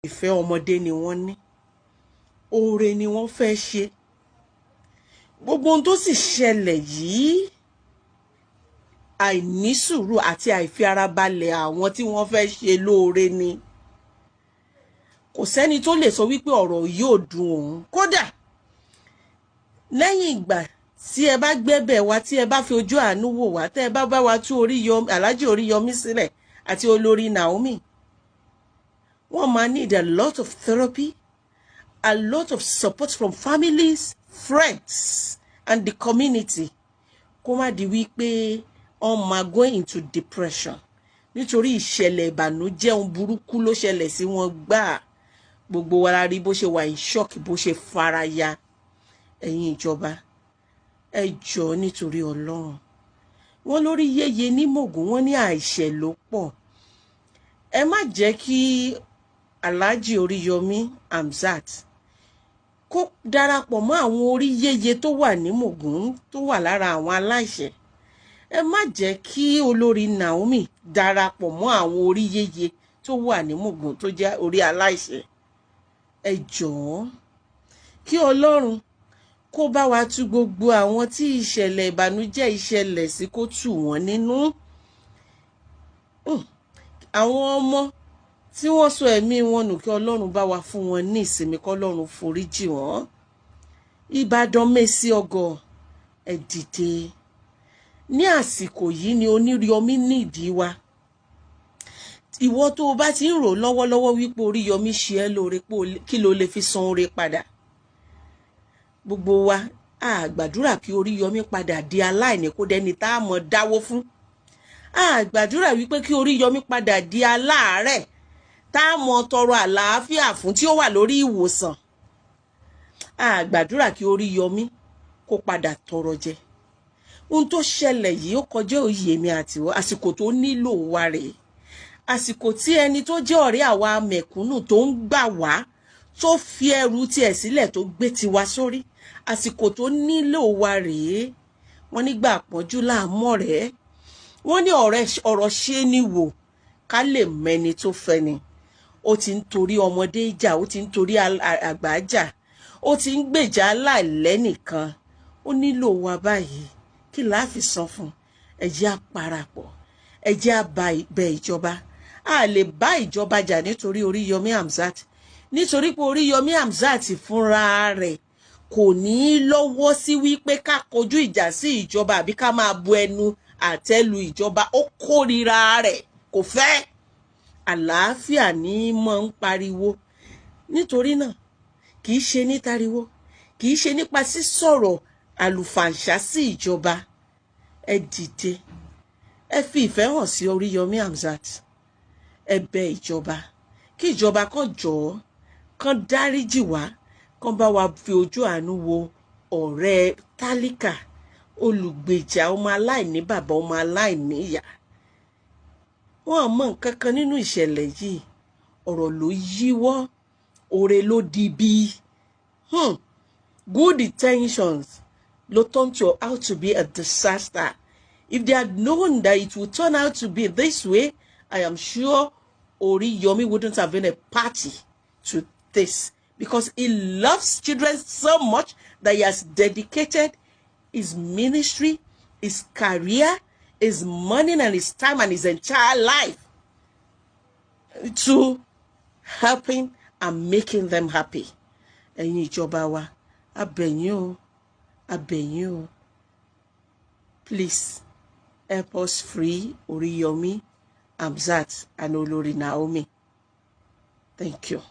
Ìfẹ́ ọmọdé ni wọ́n ní, oore ni wọ́n fẹ́ ṣe. Gbogbo ohun tó sì ṣẹlẹ̀ yìí, àìnísùúrù àti àìfi ara balẹ̀ àwọn tí wọ́n fẹ́ ṣe lóore ni. Kò sẹ́ni tó lè sọ wípé ọ̀rọ̀ yìí ò dùn òun. Kódà lẹ́yìn ìgbà tí ẹ bá gbẹ́bẹ̀ wá, tí ẹ bá fi ojú àánú wò wá, tẹ́ ẹ bá bá wa tú Alhaji Oríyọmí sílẹ̀ àti olórí Naomi, wọ́n máa need a lot of therapy, a lot of support from families, friends and the community, kó má di wípé wọ́n máa go into depression, nítorí ìṣẹ̀lẹ̀ ìbànújẹ́ ohun burúkú ló ṣẹlẹ̀ sí wọn gbáà. Gbogbo wa la rí bó ṣe wà in shock, bó ṣe faraya. Ẹ̀yin ìjọba, ẹ jọ̀ọ́, nítorí Ọlọ́run, wọ́n lórí yéye ní mògùn, wọ́n ní àìṣẹ̀ ló pọ̀. Ẹ má jẹ́ kí Alhaji Oríyọmí Hamzat kó darapọ̀ mọ́ àwọn orí yéye tó wà ní mògùn, tó wà lára àwọn aláìṣẹ̀. Ẹ má jẹ́ kí olórí Naomi darapọ̀ mọ́ àwọn orí yéye tó wà ní mògùn, tó jẹ́ orí aláìṣẹ̀. Ẹ jọ̀ọ́, kí Ọlọ́run kó bá wa tú gbogbo àwọn tí ìṣẹ̀lẹ̀ ìbànújẹ́ ìṣẹ̀lẹ̀ sí, kó tù wọ́n nínú. Àwọn ọmọ tí wọ́n sọ ẹ̀mí wọn nù, kí Ọlọ́run bá wa fún wọn ní ìsinmi, kọ́lọ́run foríjì wọ́n. Ìbàdàn Mèsì ọgọ, ẹ dìde. Ní àsìkò yìí ni Oríyọmí nídìí wa. Ìwọ tó o bá ti ń rò lọ́wọ́lọ́wọ́ wípé Oríyọmí ṣe ẹ́ lóore, pé kí ló lè fi san oore padà, gbogbo wa a gbàdúrà kí Oríyọmí padà di aláìní, kó dẹni tá a mọ̀ dáwó fún. A gbàdúrà wípé kí Oríyọmí padà di aláàárẹ̀ tá a mọ̀ tọrọ àlàáfíà fún, tí ó wà lórí ìwòsàn. A gbàdúrà kí Oríyọmí kó padà tọrọ jẹ. Ohun tó ṣẹlẹ̀ yìí, ó kọjá òye mi àtiwọ́. Àsìkò tó nílò wa rèé, àsìkò tí ẹni tó jẹ́ ọ̀rẹ́ àwa mẹ̀kúnnù tó ń gbà wá, tó fi ẹrù tiẹ̀ sílẹ̀, tó gbé tiwa sórí, àsìkò tó nílò wa rèé. Wọ́n nígbà pọ́njú láàmọ́ rẹ̀, wọ́n ní ọ̀rọ̀ ṣe ni wò ká lè mẹni tó fẹ́ ni. Ó ti ń torí ọmọdé jà, ó ti ń torí àgbà jà, ó ti ń gbèjà aláìlẹ́nìkan. Ó nílò wa báyìí. Kí la fi san fún? Ẹ jẹ́ á parapọ̀, ẹ jẹ́ á bẹ ìjọba. A lè bá ìjọba jà nítorí Oríyọmí Hamzat, nítorí pé Oríyọmí Hamzat fúnra rẹ̀ kò ní í lọ́wọ́ sí wípé ká kojú ìjà sí ìjọba àbí ká máa bu ẹnu àtẹ́ lu ìjọba. Ó kórìíra rẹ̀, kò fẹ́ àlàáfíà ní í mọ̀ ń pariwo. Nítorí náà, kì í ṣe nítariwo, kì í ṣe nípa sísọ̀rọ̀ àlùfàǹṣá sí ìjọba. Ẹ dìde, ẹ fi ìfẹ́ hàn sí Oríyọmí Hamzat. Ẹ bẹ ìjọba, kí ìjọba kan jọ̀ọ́, kan dáríjì wá, kan bá wa fi ojú àánú wo ọ̀rẹ́ tálíkà, olùgbèjà ọmọ aláìní bàbá, ọmọ aláìní ìyá. Wọn mọ nǹkan kan nínú ìṣẹ̀lẹ̀ yìí. Ọ̀rọ̀ ló yíwọ́, oore ló di bí. Good intentions ló turn out to be a disaster. If they had known that it would turn out to be this way, I am sure Oriyomi wouldn't have been a party to this, because he loves children so much that he has dedicated his ministry, his career, his money and his time and his entire life to helping and making them happy. Ẹ̀yin ìjọba wa, a bẹ̀ yín o, a bẹ̀ yín o. Please help us free Oriyomi Hamzat and Olori Naomi. Thank you.